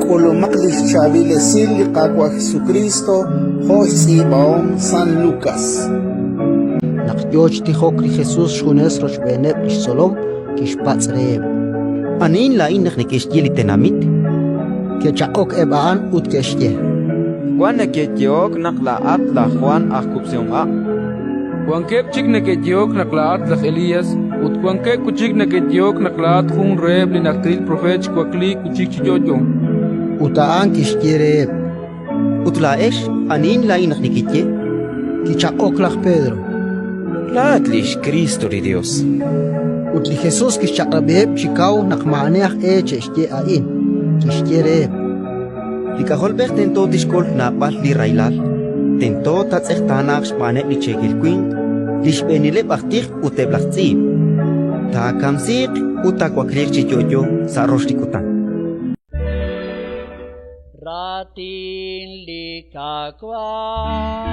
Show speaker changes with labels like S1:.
S1: K'ulumaq li xchaab'il esil li Qaawa' Jesukriist jo' xtz'iib'ahom San Lukas.
S2: Naq yo chi tijok li Jesus xjunes rochb'eeneb' li xtzolom, kixpatz' reheb':
S3: Anihin laa'in naq neke'xye li tenamit?
S2: Ke'chaq'ok eb' a'an ut ke'xye:
S4: Wan neke'yehok naq laa'at laj Jwan aj kub'sihomha'.
S5: Wankeb' chik neke'yehok naq laa'at laj Elías, ut wankeb' wi' chik neke'yehok naq laa'at jun reheb' li najteril propeet xwakliik wi' chik chi yo'yo.
S2: Ut a'an kixye reheb':
S3: Ut laa'ex, anihin laa'in naq nekeye?
S2: Kichaq'ok laj Pedro:
S6: Laa'at li xKriist li Yos.
S2: Ut li Jesus kixchaq'rab'iheb' chi kaw naq maa'ani aj e che'xye a'in. Kixye reheb':
S3: Li K'ajolb'ej tento tixk'ul naab'al li rahilal, tento taatz'eqtaanaaq xb'aaneb' li cheekel winq, li xb'eenileb' aj tij ut eb' laj tz'iib'. Taakamsiiq ut taawakliiq chi yo'yo sa' rox li kutan.
S7: Raatin li Qaawa'.